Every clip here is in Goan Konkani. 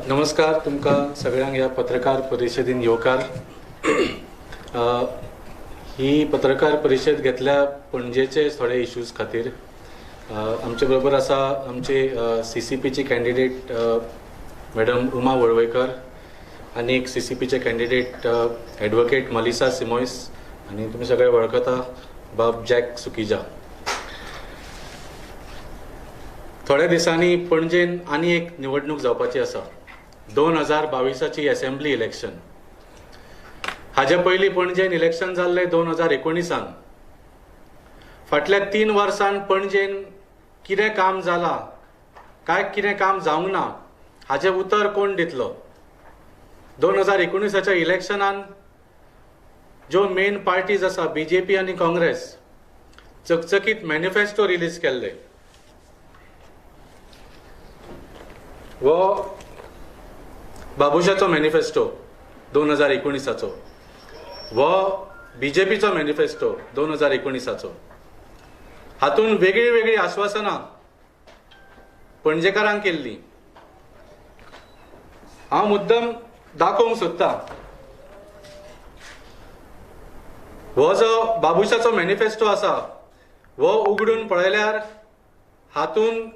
नमस्कार, तुमकां सगळ्यांक ह्या पत्रकार परिशदेन येवकार. ही पत्रकार परिशद घेतल्या पणजेचे थोडे इश्यूज खातीर. आमचे बरोबर आसा आमचे सीसीपीची कॅन्डिडेट मॅडम उमा वळवयकर आनी एक सीसीपीचे कॅन्डिडेट एडवोकेट मलिसा सिमोयस आनी तुमी सगळे वळखता बाब जॅक सुकिजा. थोड्या दिसांनी पणजेन आनी एक निवडणूक जावपाची आसा, 2022ची असेंब्ली इलेक्शन. हाजे पयलीं पणजेन इलेक्शन जाल्लें 2019. फाटल्या 3 वर्सां पणजेन कितें काम जालां काय कितें काम जावंक ना हाजें उतर कोण दितलो? 2019च्या इलेक्शनान ज्यो मेन पार्टीज आसा बीजेपी आनी काँग्रेस चकचकीत मॅनिफेस्टो रिलीज केल्ले. हो बाबुशाचो मॅनिफेस्टो 2019चो, हो बीजेपीचो मॅनिफेस्टो 2019चो. हातून वेगळी वेगळी आश्वासनां पणजेकारांक केल्ली. हांव मुद्दम दाखोवंक सोदता, हो जो बाबुशाचो मॅनिफेस्टो आसा हो उगडून पळयल्यार हातून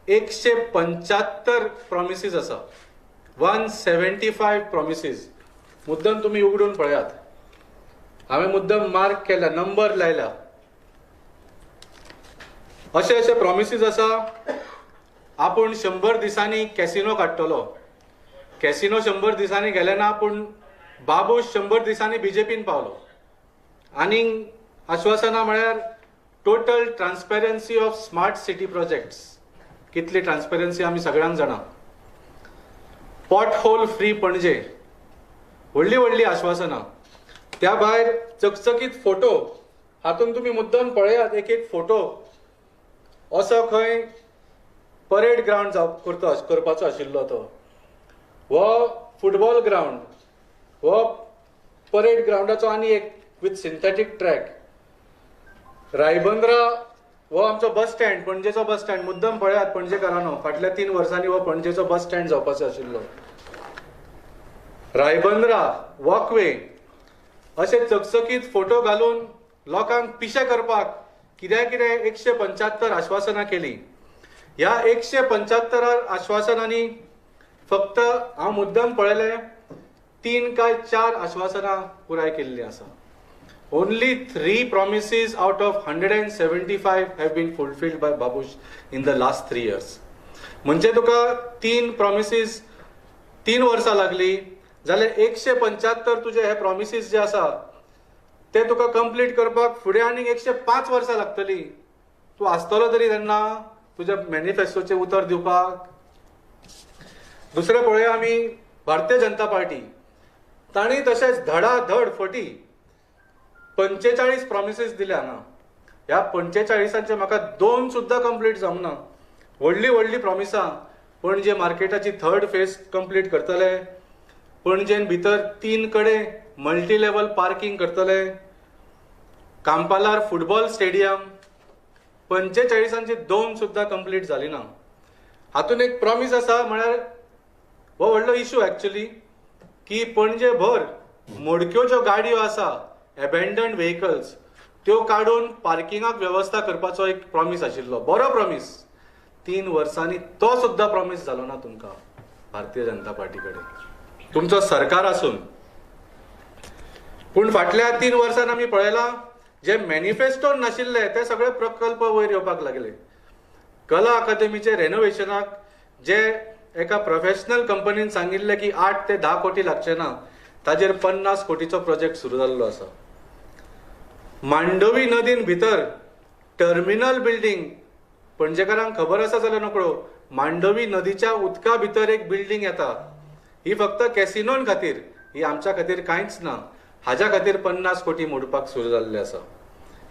175 प्रॉमिसीज आसा, 175 प्रॉमिसीज. मुद्दम तुमी उगडून पळयात. हांवें मुद्दम मार्क केला, नंबर लायला. अशे अशे प्रॉमिसीज आसा. आपूण 100 दिसांनी कॅसिनो काडटलो. कॅसिनो 100 दिसांनी गेले ना, पूण बाबूश 100 दिसांनी बीजेपीन पावलो. आनी आश्वासनां म्हळ्यार total transparency of smart city projects. कितली ट्रान्सपरन्सी आमी सगळ्यांक जाणा. पॉट होल फ्री पणजे, व्हडली व्हडली आश्वासनां. त्या भायर चकचकीत फोटो, हातून तुमी मुद्दम पळयात एक एक फोटो. असो खंय परेड ग्रावंड करपाचो आशिल्लो तो, हो फुटबॉल ग्रावंड, हो परेड ग्रावंडाचो आनी एक विथ सिंथेटीक ट्रॅक. रायबंद्रा हो आमचो बस स्टँड, पणजेचो बस स्टँड. मुद्दम पळयात पणजेकारांनो, फाटल्या 3 वर्सांनी हो पणजेचो बस स्टँड जावपाचो आशिल्लो. रायबंद्रा वॉकवे, अशे चकचकीत फोटो घालून लोकांक पिशे करपाक कित्या कितें 175 आश्वासनां केली. ह्या 175 आश्वासनांनी फक्त हांव मुद्दम पळयलें 3 काय 4 आश्वासनां पुराय केल्लीं आसा. Only 3 promises out of 175 have been fulfilled by Babush in the last 3 years. म्हणजे तुका 3 प्रॉमिसीज 3 वर्सां लागली जाल्यार 175 तुजे हे प्रॉमिसीज जे आसा ते तुका कंप्लीट करपाक फुडें आनीक 105 वर्सां लागतली. तूं आसतलो तरी तेन्ना तुज्या मॅनिफेस्टोचें उतर दिवपाक. दुसरें पळोवया आमी भारतीय जनता पार्टी. तांणी तशेंच धडाधड फटी 45 प्रॉमिसीस दिल्या हांगा. ह्या 45चे म्हाका 2 सुद्दां कंप्लीट जावंक ना. व्हडली व्हडली प्रॉमिसां. पणजे मार्केटाची 3rd phase complete करतले, पणजेन भितर 3 कडेन मल्टी लेवल पार्किंग करतले, कांपालार फुटबॉल स्टेडियम. 45ची 2 सुद्दां कंप्लीट जाली ना. हातून एक प्रॉमीस आसा, म्हळ्यार हो व्हडलो इशू एक्चुली की पणजे भर मोडक्यो ज्यो गाडयो आसा, एबेंडन्ड व्हेकल्स, त्यो काडून पार्किंगाक वेवस्था करपाचो एक प्रॉमीस आशिल्लो. बरो प्रॉमीस. 3 वर्सांनी तो सुद्दां प्रॉमीस जालो ना तुमकां भारतीय जनता पार्टी कडेन, तुमचो सरकार आसून. पूण फाटल्या 3 वर्सांत आमी पळयलां जे मॅनिफेस्टोन नाशिल्ले ते सगळे प्रकल्प वयर येवपाक लागले. कला अकादमीचे रेनोवेशनाक जे एका प्रोफेशनल कंपनीन सांगिल्लें की 8 ते 10 कोटी लागचे ना, ताजेर 50 कोटीचो प्रोजेक्ट सुरू जाल्लो आसा. मांडवी नदीन भितर टर्मिनल बिल्डींग, पणजेकारांक खबर आसा जाल्यार नकळो, मांडवी नदीच्या उदका भितर एक बिल्डींग येता. ही फक्त कॅसिनोन खातीर, ही आमच्या खातीर कांयच ना. हाज्या खातीर 50 कोटी मोडपाक सुरू जाल्ले आसा.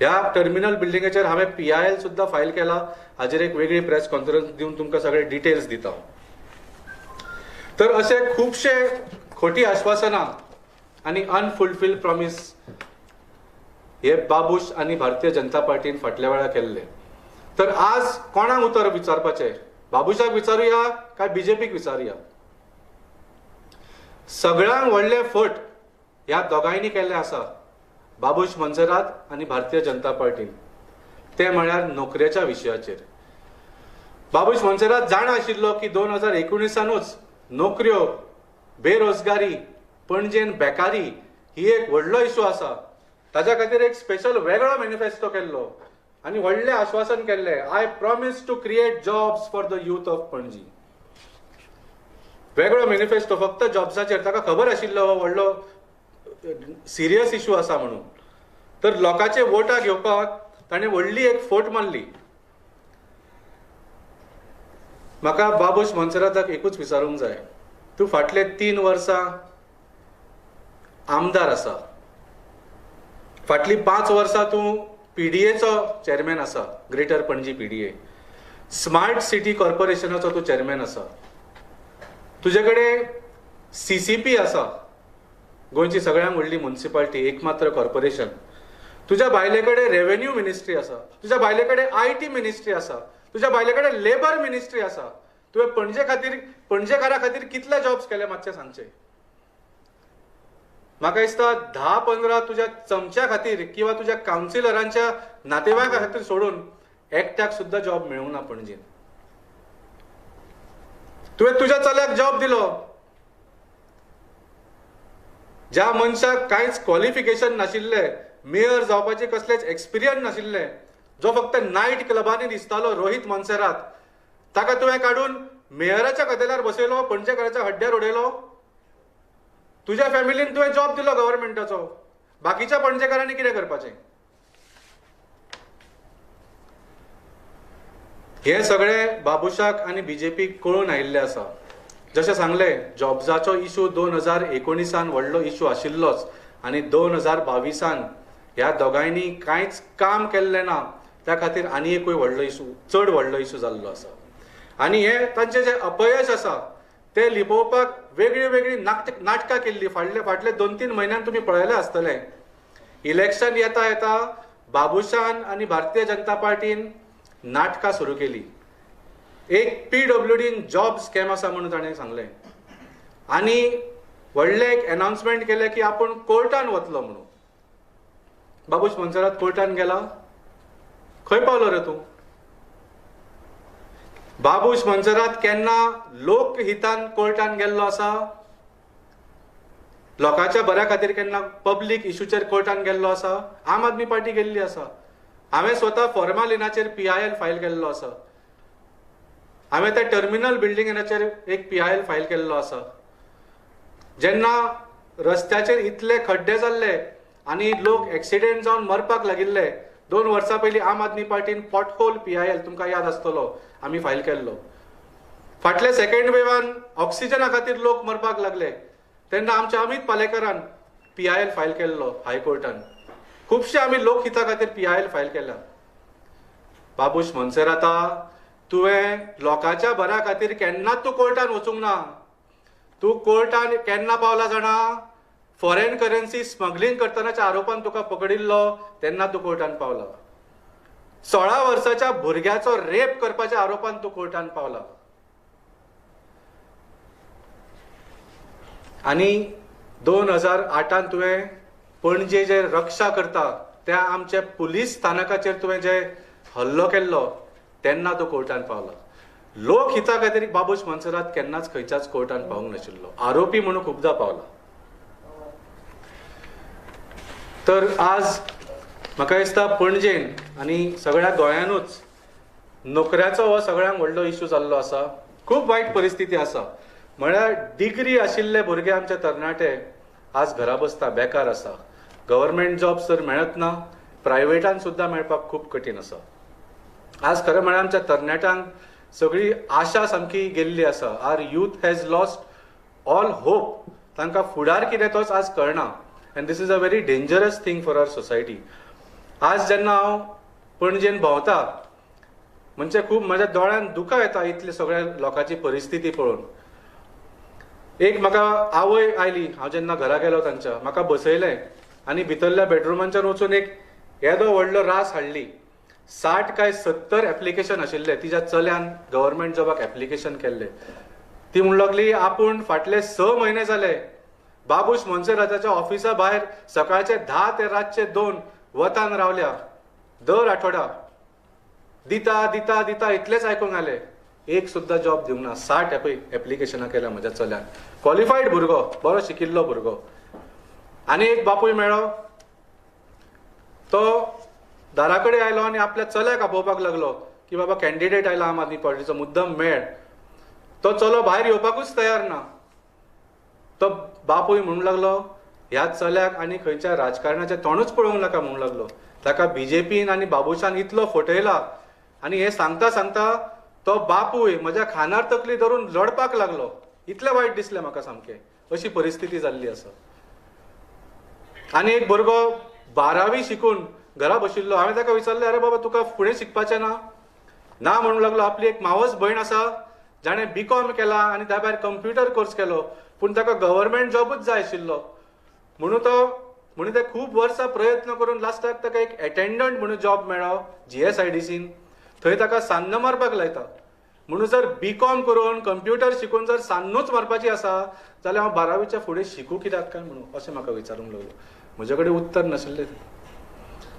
ह्या टर्मिनल बिल्डिंगेचेर हांवें PIL सुद्दां फायल केला. हाजेर एक वेगळी प्रेस कॉन्फरन्स दिवन तुमकां सगळे डिटेल्स दिता. तर अशे खुबशे खोटी आश्वासनां आनी अनफुलफिल्ड प्रॉमीस हे बाबूश आनी भारतीय जनता पार्टीन फाटल्या वेळार केल्ले. तर आज कोणाक उतर विचारपाचें? बाबुशाक विचारुया काय बीजेपीक विचारुया? सगळ्यांक व्हडलें फट ह्या दोगांयनी केल्लें आसा, बाबूश मोन्सेरात आनी भारतीय जनता पार्टीन, तें म्हळ्यार नोकरेच्या विशयाचेर. बाबूश मोन्सेरात जाणा आशिल्लो की 2019 नोकऱ्यो, बेरोजगारी, पणजेन बेकारी ही एक व्हडलो इशू आसा. ताज्या खातीर एक स्पेशल वेगळो मॅनिफेस्टो केल्लो आनी व्हडलें आश्वासन केल्लें, I promise to create jobs for the youth of Panaji. वेगळो मॅनिफेस्टो फक्त जॉब्साचेर. ताका खबर आशिल्लो हो व्हडलो सिरियस इशू आसा म्हणून. तर लोकांचे वोटां घेवपाक ताणें व्हडली एक फोट मारली. म्हाका बाबूश मोन्सेराताक एकूच विचारूंक जाय, तूं फाटले 3 वर्सां आमदार आसा, फाटलीं 5 वर्सां तूं पीडीएचो चेअरमॅन आसा, greater Panaji PDA, smart city कॉर्पोरेशनाचो तूं चेअरमॅन आसा, तुजे कडेन सीसीपी आसा, गोंयची सगळ्यांत व्हडली म्युनिसिपालिटी, एकमात्र कॉर्पोरेशन, तुज्या बायले कडेन रेवेन्यू मिनिस्ट्री आसा, तुज्या बायले कडेन IT ministry आसा, तुज्या बायले कडेन लेबर मिनिस्ट्री आसा. तुवें पणजे खातीर, पणजेकारा खातीर कितले जॉब्स केले मातशें सांगचें. म्हाका दिसता 10-15 तुज्या चमच्या खातीर किंवा तुज्या कावन्सिलरांच्या नातेवाईका खातीर सोडून एकट्याक सुद्दां जॉब मेळूंक ना पणजेन. तुवें तुज्या चल्याक जॉब दिलो, ज्या मनशाक कांयच क्वॉलिफिकेशन नाशिल्लें, मेयर जावपाचें कसलेंच एक्सपिरियन्स नाशिल्लें, जो फक्त नायट क्लबांनी दिसतालो रोहित मोन्सेरात, ताका तुवें काडून मेयराच्या कदेलार बसयलो, पणजेकाराच्या हड्ड्यार उडयलो. तुज्या फॅमिलीन तुवें जॉब दिलो गव्हर्मेंटाचो, बाकीच्या पणजेकारांनी कितें करपाचें? हें सगळें बाबुशाक आनी बीजेपीक कळून आयिल्लें आसा. जशें सांगलें, जॉब्साचो इशू 2019 व्हडलो इशू आशिल्लोच आनी 2022 ह्या दोगांयनी कांयच काम केल्लें ना, त्या खातीर आनी एकूय व्हडलो इशू, चड व्हडलो इशू जाल्लो आसा. आनी हें तांचें जें अपयश आसा तें लिपोवपाक वेगळी वेगळी नाटकां केल्ली. फाटले 2-3 म्हयन्यान तुमी पळयलें आसतलें, इलेक्शन येता येता बाबुशान आनी भारतीय जनता पार्टीन नाटकां सुरू केली. एक पीडब्ल्यूडीन जॉब स्कॅम आसा म्हणून ताणें सांगलें आनी व्हडलें एक एनावन्समेंट केलें की आपूण कोर्टान वतलो म्हणून. बाबूश मोन्सेरात कोर्टान गेला, खंय पावलो रे तूं? बाबूश मोन्सेरात केन्ना लोकहितान कोर्टान गेल्लो आसा? लोकांच्या बऱ्या खातीर केन्ना पब्लीक इशूचेर कोर्टान गेल्लो आसा? आम आदमी पार्टी गेल्ली आसा. हांवें स्वता फॉर्मालिनाचेर PIL file केल्लो आसा, हांवें त्या टर्मिनल बिल्डिंगाचेर एक PIL file केल्लो आसा. जेन्ना रस्त्याचेर इतले खड्डे जाल्ले आनी लोक एक्सिडेंट जावन मरपाक लागिल्ले, 2 वर्सां पयलीं आम आदमी पार्टीन पॉटहोल PIL तुमकां याद आसतलो आमी फायल केल्लो. फाटले सेकेंड वेवान ऑक्सिजना खातीर लोक मरपाक लागले तेन्ना आमच्या अमीत पालेकरान PIL file केल्लो हायकोर्टान. खुबशे आमी लोकहिता खातीर PIL file केला. बाबूश मोन्सेराता, तुवें लोकांच्या बऱ्या खातीर केन्नाच तूं कोर्टान वचूंक ना. तूं कोर्टान केन्ना पावला जाणा? फॉरेन करन्सी स्मगलिंग करतनाच्या आरोपान तुका पकडिल्लो तेन्ना तूं कोर्टान पावला. 16 वर्साच्या भुरग्याचो रेप करपाच्या आरोपान तूं कोर्टान पावला. आनी 2008 तुवें पणजे जे रक्षा करता त्या आमच्या पुलीस स्थानकाचेर तुवें जे हल्लो केल्लो तेन्ना तूं कोर्टान पावला. लोकहिता खातीर बाबूश मोन्सेरात केन्नाच खंयच्याच कोर्टान पावूंक नाशिल्लो, आरोपी म्हणून खुबदां पावला. तर आज म्हाका दिसता पणजेन आनी सगळ्या गोंयानूच नोकऱ्याचो हो सगळ्यांत व्हडलो इशू जाल्लो आसा. खूब वायट परिस्थिती आसा. म्हळ्यार डिग्री आशिल्ले भुरगे आमचे तरणाटे आज घरा बसता, बेकार आसा. गव्हर्मेंट जॉब जर मेळत ना, प्रायवेटान सुद्दां मेळपाक खूब कठीण आसा. आज खरें म्हळ्यार आमच्या तरणाट्यांक सगळी आशा सामकी गेल्ली आसा. Our youth has lost all hope. तांकां फुडार कितें तोच आज कळना. And this is a very dangerous thing for our society. आज जेन्ना हांव पणजेन भोंवता म्हणजे खूब म्हज्या दोळ्यान दुकां येता इतले सगळ्या लोकांची परिस्थिती पळोवन. एक म्हाका आवय आयली, हांव जेन्ना घरा गेलो तांच्या, म्हाका बसयलें आनी भितरल्या बेडरुमांच्यान वचून एक येदो व्हडलो रास हाडली 60 काय 70 एप्लिकेशन आशिल्ले. तिच्या चल्यान गव्हर्मेंट जॉबाक एप्लिकेशन केल्ले. ती म्हणूंक लागली आपूण फाटले 6 म्हयने जाले बाबूश मोन्सेराताच्या ऑफिसा भायर सकाळचे 10 ते रातचे 2 वतान रावल्या दर आठवडा. दिता दिता दिता इतलेंच आयकूंक आयलें, एक सुद्दां जॉब दिवंक ना. 60 एप्लिकेशनां केल्या म्हज्या चल्यान. क्वॉलिफायड भुरगो, बरो शिकिल्लो भुरगो. आनी एक बापूय मेळ्ळो, तो दारा कडेन आयलो आनी आपल्या चल्याक आपोवपाक लागलो की बाबा कॅन्डिडेट आयला आम आदमी पार्टीचो, मुद्दम मेळ. तो चलो भायर येवपाकूच तयार ना. तो बापूय म्हणूंक लागलो ह्या चल्याक आनी खंयच्या राजकारणाचें तोंडूच पळोवंक नाका म्हणूंक लागलो. ताका बीजेपीन आनी बाबूशान इतलो फटयला. आनी हें सांगता सांगता तो बापूय म्हज्या खानार तकली धरून लडपाक लागलो. इतलें वायट दिसलें म्हाका सामकें, अशी परिस्थिती जाल्ली आसा. आनी एक भुरगो 12वी शिकून घरा बशिल्लो. हांवें ताका विचारलें, अरे बाबा तुका फुडें शिकपाचें ना? ना म्हणूंक लागलो. आपली एक मावस भयण आसा जाणें BCom केला आनी त्या भायर कंप्युटर कोर्स केलो, पूण ताका गव्हर्मेंट जॉबूच जाय आशिल्लो. म्हणून ते खूब वर्सां प्रयत्न करून लास्टाक ताका एक एटेंडंट म्हणून जॉब मेळ्ळो GSIDCन. थंय ताका सान्न मारपाक लायता. म्हणून जर BCom करून कंप्युटर शिकून जर सान्नूच मारपाची आसा जाल्यार हांव 12वीच्या फुडें शिकूं कित्याक काय म्हणून अशें म्हाका विचारूंक लागलो. म्हजे कडेन उत्तर नाशिल्लें.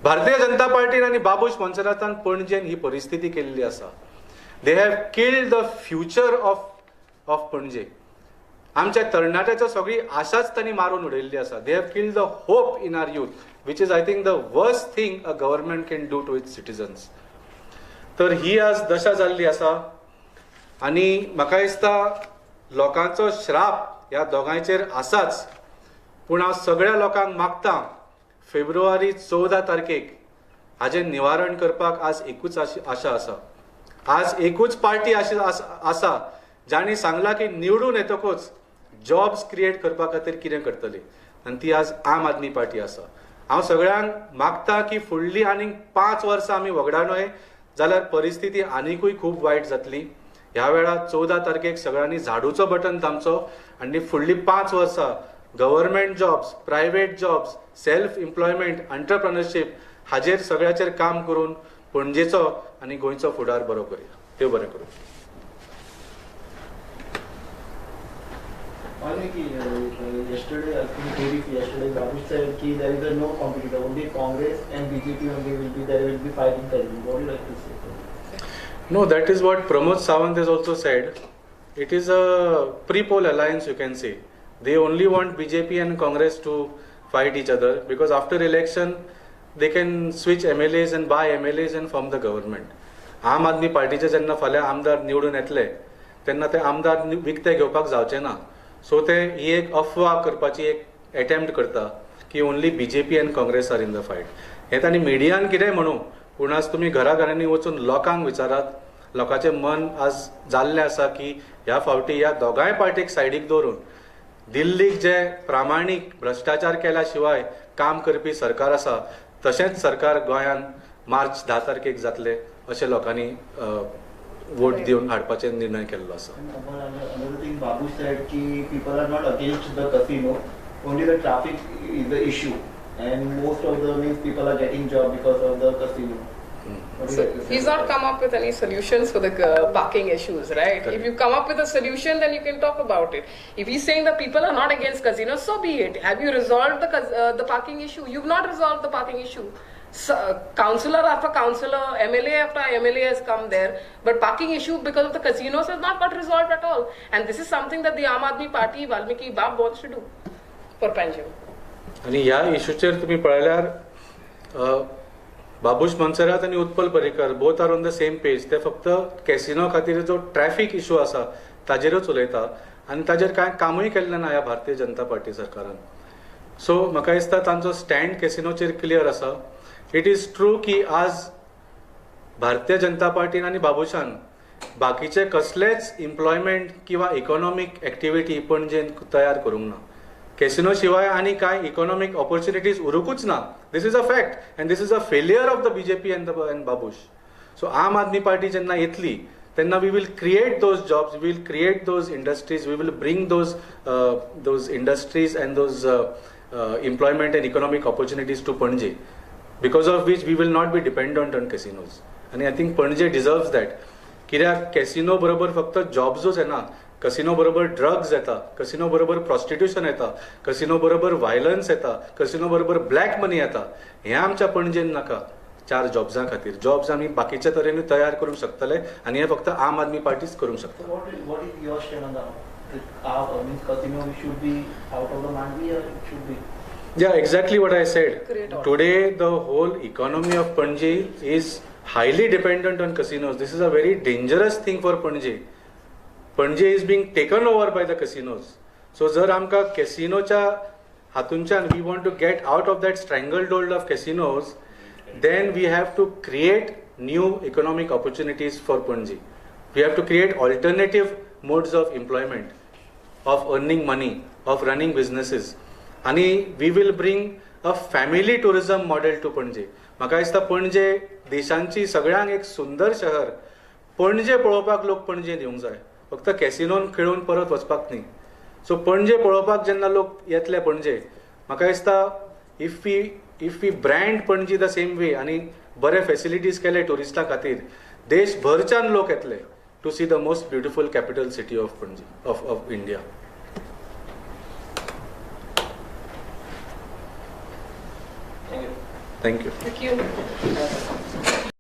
भारतीय जनता पार्टीन आनी बाबूश मोन्सेरातान पणजेन ही परिस्थिती केल्ली आसा. They have killed the future of Panaji. आमच्या तरणाट्याचो सगळी आशाच तांणी मारून उडयल्ली आसा. They have killed the hope in our youth, which is I think the worst thing a government can do to its citizens. तर ही आज दशा जाल्ली आसा आनी म्हाका दिसता लोकांचो श्राप ह्या दोगांयचेर आसाच. पूण हांव सगळ्या लोकांक मागता फेब्रुवारी 14 तारखेक हाजें निवारण करपाक आज एकूच आशा आसा. आज एकूच पार्टी आसा जांणी सांगलां की निवडून येतकूच जॉब्स क्रिएट करपा खातीर कितें करतली, आनी ती आज आम आदमी पार्टी आसा. हांव सगळ्यांक मागता की फुडली आनीक 5 वर्सां आमी वगडानय जाल्यार परिस्थिती आनिकूय खूब वायट जातली. ह्या वेळार 14 तारखेक सगळ्यांनी झाडूचो बटन दामचो आनी फुडली 5 वर्सां government jobs, private jobs, self employment, entrepreneurship हाजेर सगळ्याचेर काम करून पणजेचो आनी गोंयचो फुडार बरो करूया. देव बरें करूं. Yesterday, I think yesterday, Babush said that there is a no competitor, only Congress and BJP only will be there, will be fighting terribly. What do you like to say? No, that is what Pramod Sawant has also said. It is a pre-poll alliance, you can say. They only want BJP and Congress to fight each other because after election they can switch MLAs and buy MLAs and form the government. आम आदमी पार्टीचे जेन्ना फाल्यां आमदार निवडून येतले तेन्ना ते आमदार विकते घेवपाक जावचे ना. सो ते ही एक अफवा करपाची एक एटेम्प्ट करता की only BJP and Congress are in the fight. हें तांणी मिडियान कितेंय म्हणूं, पूण आज तुमी घरा घरांनी वचून लोकांक विचारात, लोकांचें मन आज जाल्लें आसा की ह्या फावटी ह्या दोगांय पार्टीक सायडीक दवरून दिल्लीक जे प्रामाणीक भ्रश्टाचार केल्या शिवाय काम करपी सरकार आसा तशेंच सरकार गोंयांत मार्च 10 तारखेक जातलें अशें लोकांनी वोट दिवन हाडपाचे निर्णय केल्लो आसा. Another thing Babu said ki people are not against the casino, only the traffic is the issue and most of the means people are getting job because of the casino. So he's not come up with any solutions for the parking issues, right? Correct. If you come up with a solution, then you can talk about it. If he's saying that people are not against casinos, so be it. Have you resolved the parking issue? You've not resolved the parking issue. So, councillor after councillor, MLA after MLA has come there, but parking issue because of the casinos has not got resolved at all. And this is something that the Aam Aadmi Party, Valmiki Bab wants to do for Panjim. आणि ह्या इशूचेर तुम्ही पळयल्यार बाबूश मोन्सेरात आनी Utpal Parrikar both are on the same page. ते फक्त कॅसिनो खातीर जो ट्रॅफिक इशू आसा ताजेरूच उलयता आनी ताजेर कांय कामूय केल्लें ना ह्या भारतीय जनता पार्टी सरकारान. सो म्हाका दिसता तांचो स्टँड कॅसिनोचेर क्लियर आसा. It is true की आज भारतीय जनता पार्टीन आनी बाबूशान बाकीचे कसलेच इम्प्लॉयमेंट किंवा इकॉनॉमीक एक्टिविटी पणजेन तयार करूंक ना. कॅसिनो शिवाय आनी कांय इकॉनॉमीक ऑपॉर्च्युनिटीज उरूंकूच ना. This is a fact and this is a failure of the BJP and Babush. So Aam Aadmi Party जेन्ना येतली तेन्ना we will create those jobs, we will create those industries, we will bring those industries and those employment and economic opportunities to Panaji. because of which we will not be dependent on casinos. आनी I think Panaji deserves that. कित्याक कॅसिनो बरोबर फक्त जॉब्सूच येना, कसिनो बरोबर ड्रग्ज येता, कसिनो बरोबर प्रॉस्टिट्यूशन येता, कसिनो बरोबर व्हायलन्स येता, कसिनो बरोबर ब्लॅक मनी येता. हें आमच्या पणजेन नाका. 4 जॉब्सां खातीर जॉब्स आमी बाकीच्या तरेन तयार करूंक शकतले आनी हें फक्त आम आदमी पार्टीच करूंक शकता. What is your stand on the casino should be out of the Mandovi or it should be? Yeah, exactly what I said. Today the whole economy of Panaji is highly dependent on casinos. This is a very dangerous thing for Panaji. Panaji is being taken over by the casinos. So जर आमकां कॅसिनोच्या हातूंच्यान we want to get out of that stranglehold of casinos, then we have to create new economic opportunities for Panaji. We have to create alternative modes of employment, of earning money, of running businesses. आनी we will bring a family tourism model to Panaji. म्हाका दिसता पणजे देशांची सगळ्यांक एक सुंदर शहर. पणजे पळोवपाक लोक पणजेंत येवंक जाय, फक्त कॅसिनोन खेळून परत वचपाक न्ही. सो पणजे पळोवपाक जेन्ना लोक येतले पणजे, म्हाका दिसता if we brand Panaji the same way आनी बरे फेसिलिटीज केले ट्युरिस्टां खातीर, देशभरच्यान लोक येतले to see the most beautiful capital city of Panaji, of India. Thank you. Thank you.